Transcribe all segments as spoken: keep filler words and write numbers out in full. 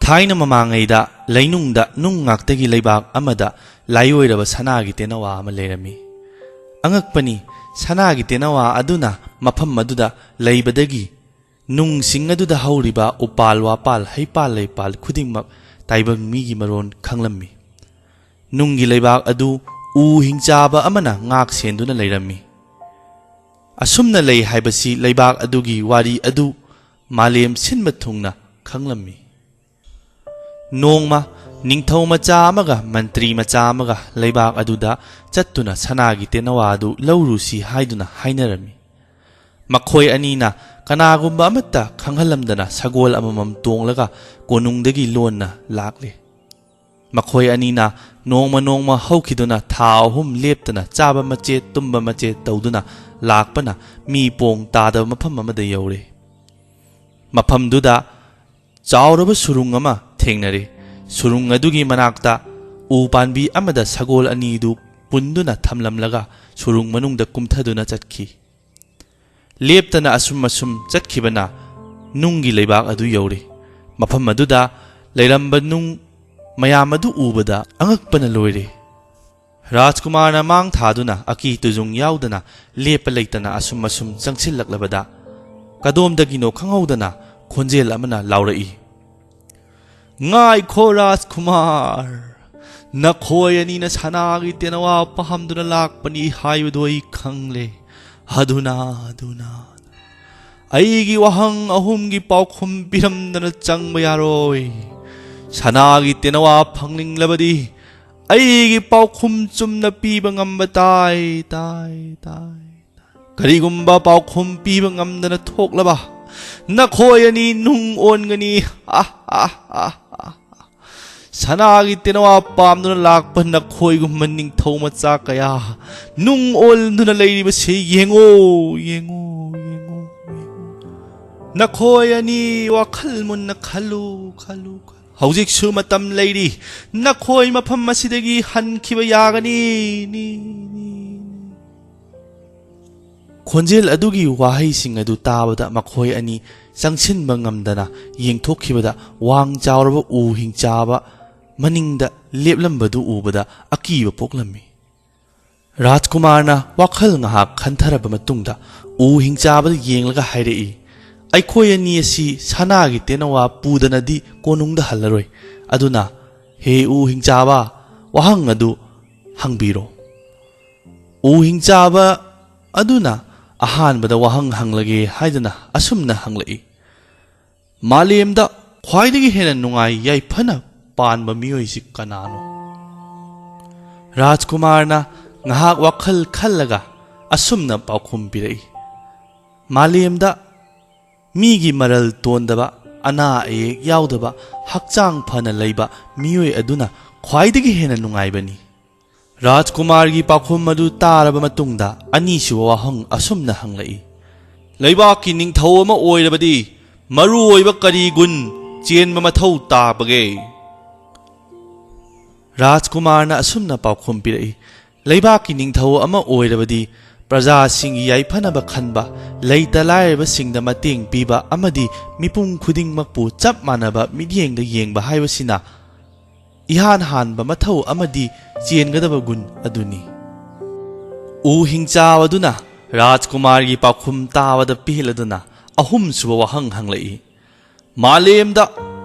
ꯊꯥꯏꯅ ꯃꯃꯥꯡꯉꯩꯗ ꯂꯩꯅꯨꯡꯗ ꯅꯨꯡ ꯉꯥꯛꯇꯒꯤ ꯂꯩꯕꯥꯛ ꯑꯃꯗ ꯂꯥꯏꯑꯣꯏꯔꯕ ꯁꯅꯥꯒꯤ ꯇꯦꯅꯋꯥ ꯑꯃ ꯂꯩꯔꯝꯃꯤ꯫ ꯑꯉꯛꯄꯅꯤ, ꯁꯅꯥꯒꯤ ꯇꯦꯅꯋꯥ ꯑꯗꯨꯅ ꯃꯐꯝ ꯑꯗꯨꯗ ꯂꯩꯕꯗꯒꯤ ꯅꯨꯡꯁꯤꯡ ꯑꯗꯨꯗ ꯍꯧꯔꯤꯕ ꯎꯄꯥꯜ ꯋꯥꯄꯥꯜ, ꯍꯩꯄꯥꯜ ꯂꯩꯄꯥꯜ ꯈꯨꯗꯤꯡꯃꯛ ꯇꯥꯏꯕꯪ ꯃꯤꯒꯤ ꯃꯔꯣꯟ ꯈꯪꯂꯝꯃꯤ꯫ ꯅꯨꯡꯒꯤ ꯂꯩꯕꯥꯛ ꯑꯗꯨ ꯎ ꯍꯤꯡꯆꯥꯕ ꯑꯃꯅ ꯉꯥꯛ ꯁꯦꯟꯗꯨꯅ ꯂꯩꯔꯝꯃꯤ꯫ ꯑꯁꯨꯝꯅ ꯂꯩ ꯍꯥꯏꯕꯁꯤ ꯂꯩꯕꯥꯛ ꯑꯗꯨꯒꯤ ꯋꯥꯔꯤ ꯑꯗꯨ ꯃꯥꯂꯦꯝ ꯁꯤꯟꯕ ꯊꯨꯡꯅ ꯈꯪꯂꯝꯃꯤ꯫ ꯅꯣꯡꯃ ꯅꯤꯡꯊꯧ ꯃꯆꯥ ꯑꯃꯒ ꯃꯟꯇ꯭ꯔꯤ ꯃꯆꯥ ꯑꯃꯒ ꯂꯩꯕꯥꯛ ꯑꯗꯨꯗ ꯆꯠꯇꯨꯅ ꯁꯅꯥꯒꯤ ꯇꯦꯅꯋꯥ ꯑꯗꯨ ꯂꯧꯔꯨꯁꯤ ꯍꯥꯏꯗꯨꯅ ꯍꯥꯏꯅꯔꯝꯃꯤ꯫ ꯃꯈꯣꯏ ꯑꯅꯤꯅ ꯀꯅꯥꯒꯨꯝꯕ ꯑꯃꯠꯇ ꯈꯪꯍꯜꯂꯝꯗꯅ ꯁꯒꯣꯜ ꯑꯃꯃꯝ ꯇꯣꯡꯂꯒ ꯀꯣꯅꯨꯡꯗꯒꯤ ꯂꯣꯟꯅ ꯂꯥꯛꯂꯦ꯫ ꯃꯈꯣꯏ ꯑꯅꯤꯅ ꯅꯣꯡꯃ ꯅꯣꯡꯃ ꯍꯧꯈꯤꯗꯨꯅ ꯊꯥ ꯑꯍꯨꯝ ꯂꯦꯞꯇꯅ ꯆꯥꯕ ꯃꯆꯦꯠ ꯇꯨꯝꯕ ꯃꯆꯦꯠ ꯇꯧꯗꯨꯅ ꯂꯥꯛꯄꯅ ꯃꯤ ꯄꯣꯡ ꯇꯥꯗꯕ ꯃꯐꯝ ꯑꯃꯗ ꯌꯧꯔꯦ꯫ ꯃꯐꯝꯗꯨꯗ ꯆꯥꯎꯔꯕ ꯁꯨꯔꯨꯡ ꯑꯃ ꯊꯦꯡꯅꯔꯦ꯫ ꯁꯨꯔꯨꯡ ꯑꯗꯨꯒꯤ ꯃꯅꯥꯛꯇ ꯎ ꯄꯥꯟꯕꯤ ꯑꯃꯗ ꯁꯒꯣꯜ ꯑꯅꯤꯗꯨ ꯄꯨꯟꯗꯨꯅ ꯊꯝꯂꯝꯂꯒ ꯁꯨꯔꯨꯡ ꯃꯅꯨꯡꯗ ꯀꯨꯝꯊꯗꯨꯅ ꯆꯠꯈꯤ꯫ ꯂꯦꯞꯇꯅ ꯑꯁꯨꯝ ꯑꯁꯨꯝ ꯆꯠꯈꯤꯕꯅ ꯅꯨꯡꯒꯤ ꯂꯩꯕꯥꯛ ꯑꯗꯨ ꯌꯧꯔꯦ꯫ ꯃꯐꯝ ꯑꯗꯨꯗ ꯂꯩꯔꯝꯕ ꯅꯨꯡ ꯃꯌꯥꯝ ꯑꯗꯨ ꯎꯕꯗ ꯑꯉꯛꯄꯅ ꯂꯣꯏꯔꯦ꯫ ꯔꯥꯖꯀꯨꯃꯥꯔꯅ ꯃꯥꯡ ꯊꯥꯗꯨꯅ ꯑꯀꯤ ꯇꯨꯖꯨꯡ ꯌꯥꯎꯗꯅ ꯂꯦꯞꯄ ꯂꯩꯇꯅ ꯑꯁꯨꯝ ꯑꯁꯨꯝ ꯆꯪꯁꯤꯜꯂꯛꯂꯕꯗ ꯀꯗꯣꯝꯗꯒꯤꯅꯣ ꯈꯪꯍꯧꯗꯅ ꯈꯣꯟꯖꯦꯜ ꯑꯃꯅ ꯂꯥꯎꯔꯛꯏ, "ꯉꯥꯏꯈꯣ ꯔꯥꯖꯀꯨꯃꯥꯔ, ꯅꯈꯣꯏ ꯑꯅꯤꯅ ꯁꯅꯥꯒꯤ ꯇꯦꯅꯋꯥ ꯄꯥꯝꯗꯨꯅ ꯂꯥꯛꯄꯅꯤ ꯍꯥꯏꯕꯗꯨ ꯑꯩ ꯈꯪꯂꯦ꯫ ꯑꯗꯨꯅ, ꯑꯗꯨꯅ ꯑꯩꯒꯤ ꯋꯥꯍꯪ ꯑꯍꯨꯝꯒꯤ ꯄꯥꯎꯈꯨꯝ ꯄꯤꯔꯝꯗꯅ ꯆꯪꯕ ꯌꯥꯔꯣꯏ꯫ ꯁꯅꯥꯒꯤ ꯇꯦꯅꯋꯥ ꯐꯪꯅꯤꯡꯂꯕꯗꯤ ꯑꯩꯒꯤ ꯄꯥꯎꯈꯨꯝ ꯆꯨꯝꯅ ꯄꯤꯕ ꯉꯝꯕ ꯇꯥꯏ, ꯇꯥꯏ, ꯇꯥꯏ꯫ ꯀꯔꯤꯒꯨꯝꯕ ꯄꯥꯎꯈꯨꯝ ꯄꯤꯕ ꯉꯝꯗꯅ ꯊꯣꯛꯂꯕ ꯅꯈꯣꯏ ꯑꯅꯤ ꯅꯨꯡ ꯑꯣꯟꯒꯅꯤ꯫ ꯍꯥ, ꯍꯥ, ꯍꯥ, ꯍꯥ, ꯍꯥ꯫ ꯁꯅꯥꯒꯤ ꯇꯦꯅꯋꯥ ꯄꯥꯝꯗꯨꯅ ꯂꯥꯛꯄ ꯅꯈꯣꯏꯒꯨꯝꯕ ꯅꯤꯡꯊꯧ ꯃꯆꯥ ꯀꯌꯥ ꯅꯨꯡ ꯑꯣꯟꯗꯨꯅ ꯂꯩꯔꯤꯕꯁꯤ ꯌꯦꯡꯉꯣ, ꯌꯦꯡꯉꯣ, ꯌꯦꯡꯉꯣ, ꯌꯦꯡꯉꯣ꯫ ꯅꯈꯣꯏ ꯑꯅꯤ ꯋꯥꯈꯜ ꯃꯨꯟꯅ ꯈꯜꯂꯨ, ꯈꯜꯂꯨ, ꯈꯜꯂꯨ꯫ ꯍꯧꯖꯤꯛꯁꯨ ꯃꯇꯝ ꯂꯩꯔꯤ꯫ ꯅꯈꯣꯏ ꯃꯐꯝ ꯑꯁꯤꯗꯒꯤ ꯍꯟꯈꯤꯕ ꯌꯥꯒꯅꯤ꯫ ꯅꯤ, ꯅꯤ, ꯅꯤ꯫ ꯈꯣꯟꯖꯦꯜ ꯑꯗꯨꯒꯤ ꯋꯥꯍꯩꯁꯤꯡ ꯑꯗꯨ ꯇꯥꯕꯗ ꯃꯈꯣꯏ ꯑꯅꯤ ꯆꯪꯁꯤꯟꯕ ꯉꯝꯗꯅ ꯌꯦꯡꯊꯣꯛꯈꯤꯕꯗ, ꯋꯥꯡ ꯆꯥꯎꯔꯕ ꯎ ꯍꯤꯡꯆꯥꯕ ꯃꯅꯤꯡꯗ ꯂꯦꯞꯂꯝꯕꯗꯨ ꯎꯕꯗ ꯑꯀꯤꯕ ꯄꯣꯛꯂꯝꯃꯤ꯫ ꯔꯥꯖꯀꯨꯃꯥꯔꯅ ꯋꯥꯈꯜ ꯉꯥꯏꯍꯥꯛ ꯈꯟꯊꯔꯕ ꯃꯇꯨꯡꯗ ꯎ ꯍꯤꯡꯆꯥꯕꯗ ꯌꯦꯡꯂꯒ ꯍꯥꯏꯔꯛꯏ, "ꯑꯩꯈꯣꯏ ꯑꯅꯤ ꯑꯁꯤ ꯁꯅꯥꯒꯤ ꯇꯦꯅꯋꯥ ꯄꯨꯗꯅꯗꯤ ꯀꯣꯅꯨꯡꯗ ꯍꯜꯂꯔꯣꯏ꯫ ꯑꯗꯨꯅ, ꯍꯦ ꯎ ꯍꯤꯡꯆꯥꯕ, ꯋꯥꯍꯪ ꯑꯗꯨ ꯍꯪꯕꯤꯔꯣ꯫" ꯎ ꯍꯤꯡꯆꯥꯕ ꯑꯗꯨꯅ ꯑꯍꯥꯟꯕꯗ ꯋꯥꯍꯪ ꯍꯪꯂꯒꯦ ꯍꯥꯏꯗꯨꯅ ꯑꯁꯨꯝꯅ ꯍꯪꯂꯛꯏ, "ꯃꯥꯂꯦꯝꯗ ꯈ꯭ꯋꯥꯏꯗꯒꯤ ꯍꯦꯟꯅ ꯅꯨꯡꯉꯥꯏ ꯌꯥꯏꯐꯅ ꯄꯥꯟꯕ ꯃꯤꯑꯣꯏꯁꯤ ꯀꯅꯥꯅꯣ?" ꯔꯥꯖꯀꯨꯃꯥꯔꯅ ꯉꯥꯏꯍꯥꯛ ꯋꯥꯈꯜ ꯈꯜꯂꯒ ꯑꯁꯨꯝꯅ ꯄꯥꯎꯈꯨꯝ ꯄꯤꯔꯛꯏ, "ꯃꯥꯂꯦꯝꯗ ꯃꯤꯒꯤ ꯃꯔꯜ ꯇꯣꯟꯗꯕ, ꯑꯅꯥ ꯑꯌꯦꯛ ꯌꯥꯎꯗꯕ, ꯍꯛꯆꯥꯡ ꯐꯅ ꯂꯩꯕ ꯃꯤꯑꯣꯏ ꯑꯗꯨꯅ ꯈ꯭ꯋꯥꯏꯗꯒꯤ ꯍꯦꯟꯅ ꯅꯨꯡꯉꯥꯏꯕꯅꯤ꯫" ꯔꯥꯖꯀꯨꯃꯥꯔꯒꯤ ꯄꯥꯎꯈꯨꯝ ꯑꯗꯨ ꯇꯥꯔꯕ ꯃꯇꯨꯡꯗ ꯑꯅꯤꯁꯨꯕ ꯋꯥꯍꯪ ꯑꯁꯨꯝꯅ ꯍꯪꯂꯛꯏ, "ꯂꯩꯕꯥꯛꯀꯤ ꯅꯤꯡꯊꯧ ꯑꯃ ꯑꯣꯏꯔꯕꯗꯤ ꯃꯔꯨ ꯑꯣꯏꯕ ꯀꯔꯤ ꯒꯨꯟ ꯆꯦꯟꯕ ꯃꯊꯧ ꯇꯥꯕꯒꯦ?" ꯔꯥꯖꯀꯨꯃꯥꯔꯅ ꯑꯁꯨꯝꯅ ꯄꯥꯎꯈꯨꯝ ꯄꯤꯔꯛꯏ, "ꯂꯩꯕꯥꯛꯀꯤ ꯅꯤꯡꯊꯧ ꯑꯃ ꯑꯣꯏꯔꯕꯗꯤ ꯄ꯭ꯔꯖꯥꯁꯤꯡꯒꯤ ꯌꯥꯏꯐꯅꯕ ꯈꯟꯕ, ꯂꯩꯇ ꯂꯥꯏꯔꯕꯁꯤꯡꯗ ꯃꯇꯦꯡ ꯄꯤꯕ ꯑꯃꯗꯤ ꯃꯤꯄꯨꯝ ꯈꯨꯗꯤꯡꯃꯛꯄꯨ ꯆꯞ ꯃꯥꯟꯅꯕ ꯃꯤꯠꯌꯦꯡꯗ ꯌꯦꯡꯕ ꯍꯥꯏꯕꯁꯤꯅ ꯏꯍꯥꯟ ꯍꯥꯟꯕ ꯃꯊꯧ ꯑꯃꯗꯤ ꯆꯦꯟꯒꯗꯕ ꯒꯨꯟ ꯑꯗꯨꯅꯤ꯫" ꯎ ꯍꯤꯡꯆꯥꯕ ꯑꯗꯨꯅ ꯔꯥꯖꯀꯨꯃꯥꯔꯒꯤ ꯄꯥꯎꯈꯨꯝ ꯇꯥꯕꯗ ꯄꯦꯜꯂꯗꯨꯅ ꯑꯍꯨꯝꯁꯨꯕ ꯋꯥꯍꯪ ꯍꯪꯂꯛꯏ, "ꯃꯥꯂꯦꯝꯗ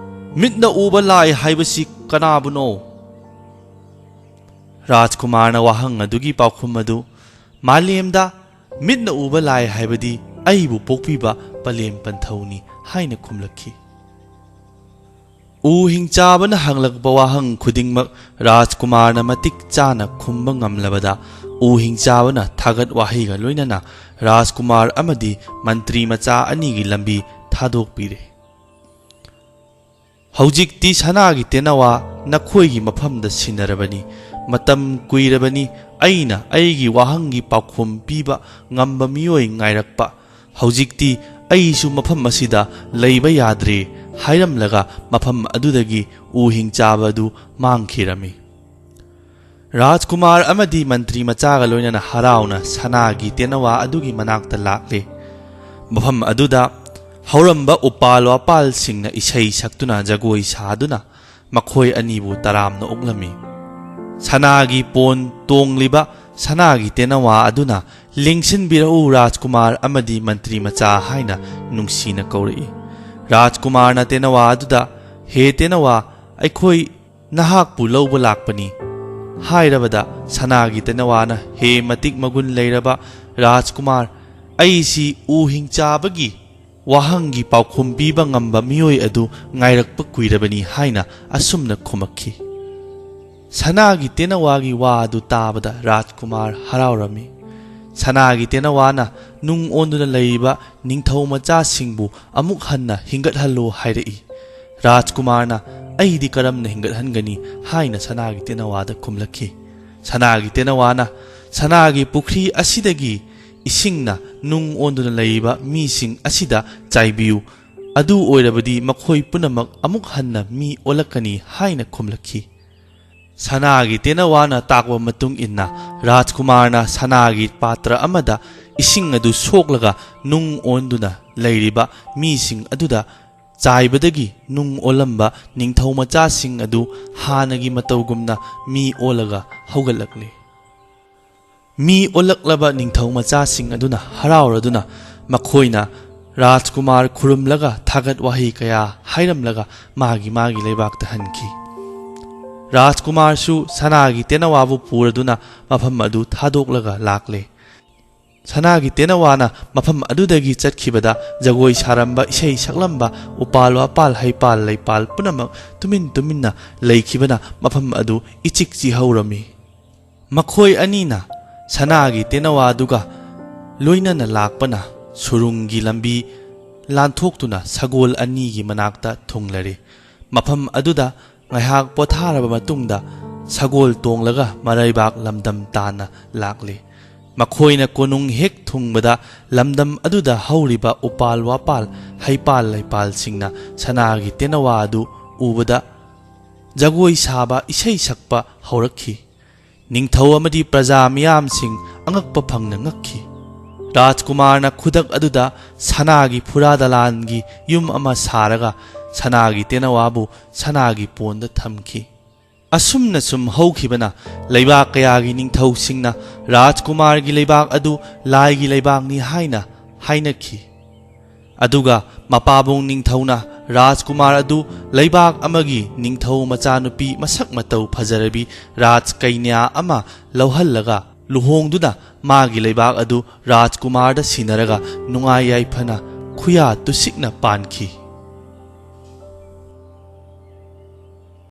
ꯃꯤꯠꯅ ꯎꯕ ꯂꯥꯏ ꯍꯥꯏꯕꯁꯤ ꯀꯅꯥꯕꯨꯅꯣ?" ꯔꯥꯖꯀꯨꯃꯥꯔꯅ ꯋꯥꯍꯪ ꯑꯗꯨꯒꯤ ꯄꯥꯎꯈꯨꯝ ꯑꯗꯨ, "ꯃꯥꯂꯦꯝꯗ ꯃꯤꯠꯅ ꯎꯕ ꯂꯥꯏ ꯍꯥꯏꯕꯗꯤ ꯑꯩꯕꯨ ꯄꯣꯛꯄꯤꯕ ꯄꯂꯦꯝ ꯄꯟꯊꯧꯅꯤ" ꯍꯥꯏꯅ ꯈꯨꯝꯂꯛꯈꯤ꯫ ꯎ ꯍꯤꯡꯆꯥꯕꯅ ꯍꯪꯂꯛꯄ ꯋꯥꯍꯪ ꯈꯨꯗꯤꯡꯃꯛ ꯔꯥꯖꯀꯨꯃꯥꯔꯅ ꯃꯇꯤꯛ ꯆꯥꯅ ꯈꯨꯝꯕ ꯉꯝꯂꯕꯗ, ꯎ ꯍꯤꯡꯆꯥꯕꯅ ꯊꯥꯒꯠ ꯋꯥꯍꯩꯒ ꯂꯣꯏꯅꯅ ꯔꯥꯖꯀꯨꯃꯥꯔ ꯑꯃꯗꯤ ꯃꯟꯇ꯭ꯔꯤ ꯃꯆꯥ ꯑꯅꯤꯒꯤ ꯂꯝꯕꯤ ꯊꯥꯗꯣꯛꯄꯤꯔꯦ꯫ "ꯍꯧꯖꯤꯛꯇꯤ ꯁꯅꯥꯒꯤ ꯇꯦꯅꯋꯥ ꯅꯈꯣꯏꯒꯤ ꯃꯐꯝꯗ ꯁꯤꯟꯅꯔꯕꯅꯤ꯫ ꯃꯇꯝ ꯀꯨꯏꯔꯕꯅꯤ ꯑꯩꯅ ꯑꯩꯒꯤ ꯋꯥꯍꯪꯒꯤ ꯄꯥꯎꯈꯨꯝ ꯄꯤꯕ ꯉꯝꯕ ꯃꯤꯑꯣꯏ ꯉꯥꯏꯔꯛꯄ꯫ ꯍꯧꯖꯤꯛꯇꯤ ꯑꯩꯁꯨ ꯃꯐꯝ ꯑꯁꯤꯗ ꯂꯩꯕ ꯌꯥꯗ꯭ꯔꯦ" ꯍꯥꯏꯔꯝꯂꯒ ꯃꯐꯝ ꯑꯗꯨꯗꯒꯤ ꯎ ꯍꯤꯡꯆꯥꯕ ꯑꯗꯨ ꯃꯥꯡꯈꯤꯔꯝꯃꯤ꯫ ꯔꯥꯖꯀꯨꯃꯥꯔ ꯑꯃꯗꯤ ꯃꯟꯇ꯭ꯔꯤ ꯃꯆꯥꯒ ꯂꯣꯏꯅꯅ ꯍꯔꯥꯎꯅ ꯁꯅꯥꯒꯤ ꯇꯦꯅꯋꯥ ꯑꯗꯨꯒꯤ ꯃꯅꯥꯛꯇ ꯂꯥꯛꯂꯦ꯫ ꯃꯐꯝ ꯑꯗꯨꯗ ꯍꯧꯔꯝꯕ ꯎꯄꯥꯜ ꯋꯥꯄꯥꯜꯁꯤꯡꯅ ꯏꯁꯩ ꯁꯛꯇꯨꯅ ꯖꯒꯣꯏ ꯁꯥꯗꯨꯅ ꯃꯈꯣꯏ ꯑꯅꯤꯕꯨ ꯇꯔꯥꯝꯅ ꯑꯣꯛꯂꯝꯃꯤ꯫ ꯁꯅꯥꯒꯤ ꯄꯣꯟ ꯇꯣꯡꯂꯤꯕ ꯁꯅꯥꯒꯤ ꯇꯦꯅꯋꯥ ꯑꯗꯨꯅ "ꯂꯦꯡꯁꯤꯟꯕꯤꯔꯛꯎ ꯔꯥꯖꯀꯨꯃꯥꯔ ꯑꯃꯗꯤ ꯃꯟꯇ꯭ꯔꯤ ꯃꯆꯥ" ꯍꯥꯏꯅ ꯅꯨꯡꯁꯤꯅ ꯀꯧꯔꯛꯏ꯫ ꯔꯥꯖꯀꯨꯃꯥꯔꯅ ꯇꯦꯅꯋꯥ ꯑꯗꯨꯗ, "ꯍꯦ ꯇꯦꯅꯋꯥ, ꯑꯩꯈꯣꯏ ꯅꯍꯥꯛꯄꯨ ꯂꯧꯕ ꯂꯥꯛꯄꯅꯤ" ꯍꯥꯏꯔꯕꯗ, ꯁꯅꯥꯒꯤ ꯇꯦꯅꯋꯥꯅ, "ꯍꯦ ꯃꯇꯤꯛ ꯃꯒꯨꯟ ꯂꯩꯔꯕ ꯔꯥꯖꯀꯨꯃꯥꯔ, ꯑꯩꯁꯤ ꯎ ꯍꯤꯡꯆꯥꯕꯒꯤ ꯋꯥꯍꯪꯒꯤ ꯄꯥꯎꯈꯨꯝ ꯄꯤꯕ ꯉꯝꯕ ꯃꯤꯑꯣꯏ ꯑꯗꯨ ꯉꯥꯏꯔꯛꯄ ꯀꯨꯏꯔꯕꯅꯤ" ꯍꯥꯏꯅ ꯑꯁꯨꯝꯅ ꯈꯨꯝꯃꯛꯈꯤ꯫ ꯁꯅꯥꯒꯤ ꯇꯦꯅꯋꯥꯒꯤ ꯋꯥ ꯑꯗꯨ ꯇꯥꯕꯗ ꯔꯥꯖꯀꯨꯃꯥꯔ ꯍꯔꯥꯎꯔꯝꯃꯤ꯫ ꯁꯅꯥꯒꯤ ꯇꯦꯅꯋꯥꯅ ꯅꯨꯡ ꯑꯣꯟꯗꯨꯅ ꯂꯩꯔꯤꯕ ꯅꯤꯡꯊꯧ ꯃꯆꯥꯁꯤꯡꯕꯨ ꯑꯃꯨꯛ ꯍꯟꯅ ꯍꯤꯡꯒꯠꯍꯜꯂꯨ ꯍꯥꯏꯔꯛꯏ꯫ ꯔꯥꯖꯀꯨꯃꯥꯔꯅ, "ꯑꯩꯗꯤ ꯀꯔꯝꯅ ꯍꯤꯡꯒꯠꯍꯟꯒꯅꯤ?" ꯍꯥꯏꯅ ꯁꯅꯥꯒꯤ ꯇꯦꯅꯋꯥꯗ ꯈꯨꯝꯂꯛꯈꯤ꯫ ꯁꯅꯥꯒꯤ ꯇꯦꯅꯋꯥꯅ, "ꯁꯅꯥꯒꯤ ꯄꯨꯈ꯭ꯔꯤ ꯑꯁꯤꯗꯒꯤ ꯏꯁꯤꯡꯅ ꯅꯨꯡ ꯑꯣꯟꯗꯨꯅ ꯂꯩꯔꯤꯕ ꯃꯤꯁꯤꯡ ꯑꯁꯤꯗ ꯆꯥꯏꯕꯤꯌꯨ꯫ ꯑꯗꯨ ꯑꯣꯏꯔꯕꯗꯤ ꯃꯈꯣꯏ ꯄꯨꯝꯅꯃꯛ ꯑꯃꯨꯛ ꯍꯟꯅ ꯃꯤ ꯑꯣꯜꯂꯛꯀꯅꯤ" ꯍꯥꯏꯅ ꯈꯨꯝꯂꯛꯈꯤ꯫ ꯁꯅꯥꯒꯤ ꯇꯦꯅꯋꯥꯅ ꯇꯥꯛꯄ ꯃꯇꯨꯡ ꯏꯟꯅ ꯔꯥꯖꯀꯨꯃꯥꯔꯅ ꯁꯅꯥꯒꯤ ꯄꯥꯇ꯭ꯔ ꯑꯃꯗ ꯏꯁꯤꯡ ꯑꯗꯨ ꯁꯣꯛꯂꯒ ꯅꯨꯡ ꯑꯣꯟꯗꯨꯅ ꯂꯩꯔꯤꯕ ꯃꯤꯁꯤꯡ ꯑꯗꯨꯗ ꯆꯥꯏꯕꯗꯒꯤ ꯅꯨꯡ ꯑꯣꯜꯂꯝꯕ ꯅꯤꯡꯊꯧ ꯃꯆꯥꯁꯤꯡ ꯑꯗꯨ ꯍꯥꯟꯅꯒꯤ ꯃꯇꯧꯒꯨꯝꯅ ꯃꯤ ꯑꯣꯜꯂꯒ ꯍꯧꯒꯠꯂꯛꯂꯤ꯫ ꯃꯤ ꯑꯣꯜꯂꯛꯂꯕ ꯅꯤꯡꯊꯧ ꯃꯆꯥꯁꯤꯡ ꯑꯗꯨꯅ ꯍꯔꯥꯎꯔꯗꯨꯅ ꯃꯈꯣꯏꯅ ꯔꯥꯖꯀꯨꯃꯥꯔ ꯈꯨꯔꯨꯝꯂꯒ ꯊꯥꯒꯠ ꯋꯥꯍꯩ ꯀꯌꯥ ꯍꯥꯏꯔꯝꯂꯒ ꯃꯥꯒꯤ ꯃꯥꯒꯤ ꯂꯩꯕꯥꯛꯇ ꯍꯟꯈꯤ꯫ ꯔꯥꯖꯀꯨꯃꯥꯔꯁꯨ ꯁꯅꯥꯒꯤ ꯇꯦꯅꯋꯥꯕꯨ ꯄꯨꯔꯗꯨꯅ ꯃꯐꯝ ꯑꯗꯨ ꯊꯥꯗꯣꯛꯂꯒ ꯂꯥꯛꯂꯦ꯫ ꯁꯅꯥꯒꯤ ꯇꯦꯅꯋꯥꯅ ꯃꯐꯝ ꯑꯗꯨꯗꯒꯤ ꯆꯠꯈꯤꯕꯗ ꯖꯒꯣꯏ ꯁꯥꯔꯝꯕ, ꯏꯁꯩ ꯁꯛꯂꯝꯕ, ꯎꯄꯥꯜ ꯋꯥꯄꯥꯜ, ꯍꯩꯄꯥꯜ ꯂꯩꯄꯥꯜ ꯄꯨꯝꯅꯃꯛ ꯇꯨꯃꯤꯟ ꯇꯨꯃꯤꯟꯅ ꯂꯩꯈꯤꯕꯅ ꯃꯐꯝ ꯑꯗꯨ ꯏꯆꯤꯛ ꯆꯤꯍꯧꯔꯝꯃꯤ꯫ ꯃꯈꯣꯏ ꯑꯅꯤꯅ ꯁꯅꯥꯒꯤ ꯇꯦꯅꯋꯥꯗꯨꯒ ꯂꯣꯏꯅꯅ ꯂꯥꯛꯄꯅ ꯁꯨꯔꯨꯡꯒꯤ ꯂꯝꯕꯤ ꯂꯥꯟꯊꯣꯛꯇꯨꯅ ꯁꯒꯣꯜ ꯑꯅꯤꯒꯤ ꯃꯅꯥꯛꯇ ꯊꯨꯡꯂꯔꯦ꯫ ꯃꯐꯝ ꯑꯗꯨꯗ ꯉꯥꯏꯍꯥꯛ ꯄꯣꯊꯥꯔꯕ ꯃꯇꯨꯡꯗ ꯁꯒꯣꯜ ꯇꯣꯡꯂꯒ ꯃꯔꯩꯕꯥꯛ ꯂꯝꯗꯝ ꯇꯥꯟꯅ ꯂꯥꯛꯂꯦ꯫ ꯃꯈꯣꯏꯅ ꯀꯣꯅꯨꯡ ꯍꯦꯛ ꯊꯨꯡꯕꯗ ꯂꯝꯗꯝ ꯑꯗꯨꯗ ꯍꯧꯔꯤꯕ ꯎꯄꯥꯜ ꯋꯥꯄꯥꯜ, ꯍꯩꯄꯥꯜ ꯂꯩꯄꯥꯜꯁꯤꯡꯅ ꯁꯅꯥꯒꯤ ꯇꯦꯅꯋꯥ ꯑꯗꯨ ꯎꯕꯗ ꯖꯒꯣꯏ ꯁꯥꯕ, ꯏꯁꯩ ꯁꯛꯄ ꯍꯧꯔꯛꯈꯤ꯫ ꯅꯤꯡꯊꯧ ꯑꯃꯗꯤ ꯄ꯭ꯔꯖꯥ ꯃꯤꯌꯥꯝꯁꯤꯡ ꯑꯉꯛꯄ ꯐꯪꯅ ꯉꯛꯈꯤ꯫ ꯔꯥꯖꯀꯨꯃꯥꯔꯅ ꯈꯨꯗꯛ ꯑꯗꯨꯗ ꯁꯅꯥꯒꯤ ꯐꯨꯔꯥ ꯗꯂꯥꯟꯒꯤ ꯌꯨꯝ ꯑꯃ ꯁꯥꯔꯒ ꯁꯅꯥꯒꯤ ꯇꯦꯅꯋꯥꯕꯨ ꯁꯅꯥꯒꯤ ꯄꯣꯟꯗ ꯊꯝꯈꯤ꯫ ꯑꯁꯨꯝꯅ ꯁꯨꯝ ꯍꯧꯈꯤꯕꯅ ꯂꯩꯕꯥꯛ ꯀꯌꯥꯒꯤ ꯅꯤꯡꯊꯧꯁꯤꯡꯅ ꯔꯥꯖꯀꯨꯃꯥꯔꯒꯤ ꯂꯩꯕꯥꯛ ꯑꯗꯨ ꯂꯥꯏꯒꯤ ꯂꯩꯕꯥꯛꯅꯤ ꯍꯥꯏꯅ ꯍꯥꯏꯅꯈꯤ꯫ ꯑꯗꯨꯒ ꯃꯄꯥꯕꯨꯡ ꯅꯤꯡꯊꯧꯅ ꯔꯥꯖꯀꯨꯃꯥꯔ ꯑꯗꯨ ꯂꯩꯕꯥꯛ ꯑꯃꯒꯤ ꯅꯤꯡꯊꯧ ꯃꯆꯥꯅꯨꯄꯤ ꯃꯁꯛ ꯃꯇꯧ ꯐꯖꯔꯕꯤ ꯔꯥꯖꯀꯩꯅ꯭ꯌꯥ ꯑꯃ ꯂꯧꯍꯜꯂꯒ ꯂꯨꯍꯣꯡꯗꯨꯅ ꯃꯥꯒꯤ ꯂꯩꯕꯥꯛ ꯑꯗꯨ ꯔꯥꯖꯀꯨꯃꯥꯔꯗ ꯁꯤꯟꯅꯔꯒ ꯅꯨꯡꯉꯥꯏ ꯌꯥꯏꯐꯅ ꯈꯨꯌꯥ ꯇꯨꯁꯤꯛꯅ ꯄꯥꯟꯈꯤ꯫